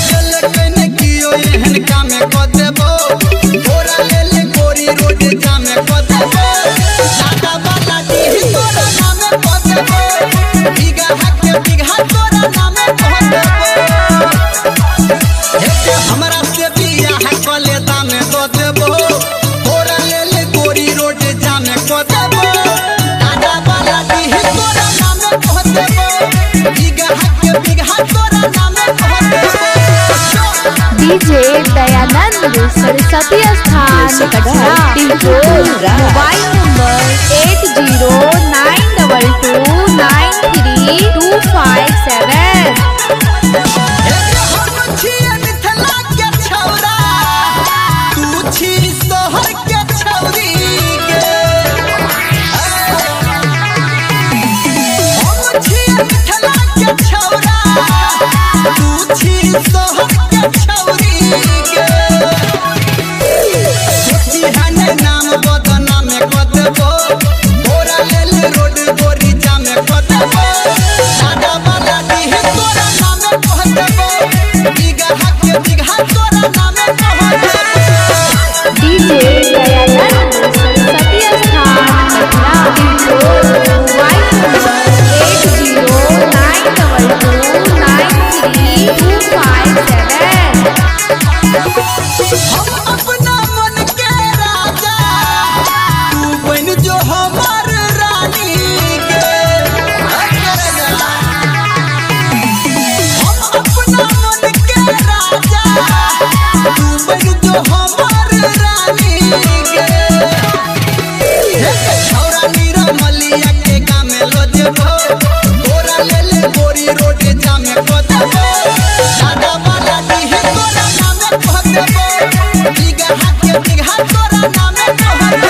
केलकै ने कियो एहन कामे क देबो, तोरा लेल गोरी रोड जामे क देबो। दादा वाला डीह तोरा नामे क देबो, बीघा के बीघा तोरा नामे क देबो। हे हमरा से बियाह क ले दामे द देबो, तोरा लेल गोरी रोड जामे क देबो। दादा वाला डीह तोरा नामे क देबो, बीघा के बीघा तोरा नामे क देबो। डीजे दयानंद सरस्वती स्थान Katra mobile number 8092293257। हम छियै मिथिला के छौरा, तू छी शहर के छौरी गे। हम छियै मिथिला के छौरा, तू छी शहर के छौरी गे। सोची हने नाम बदनामे क देबो, तोरा लेल रोड गोरी जामे क देबो। दादा वाला डीह तोरा नामे क देबो, बीघा के बीघा तोरा नामे क देबो। डीजे दयानंद सरस्वती स्थान कटरा मोबाइल नंबर 8092293257। हम अपना मन के राजा, तू बन जो हमार रानी गे। हम अपना मन के राजा, तू बन जो हमार रानी गे। छौरा नीरमलिया के गामे लो जेबो, तोरा लेल गोरी रोड जामे क देबो। दादा वाला डीह तोरा नामे क देबो, बीघा के बीघा तोरा नामे क देबो।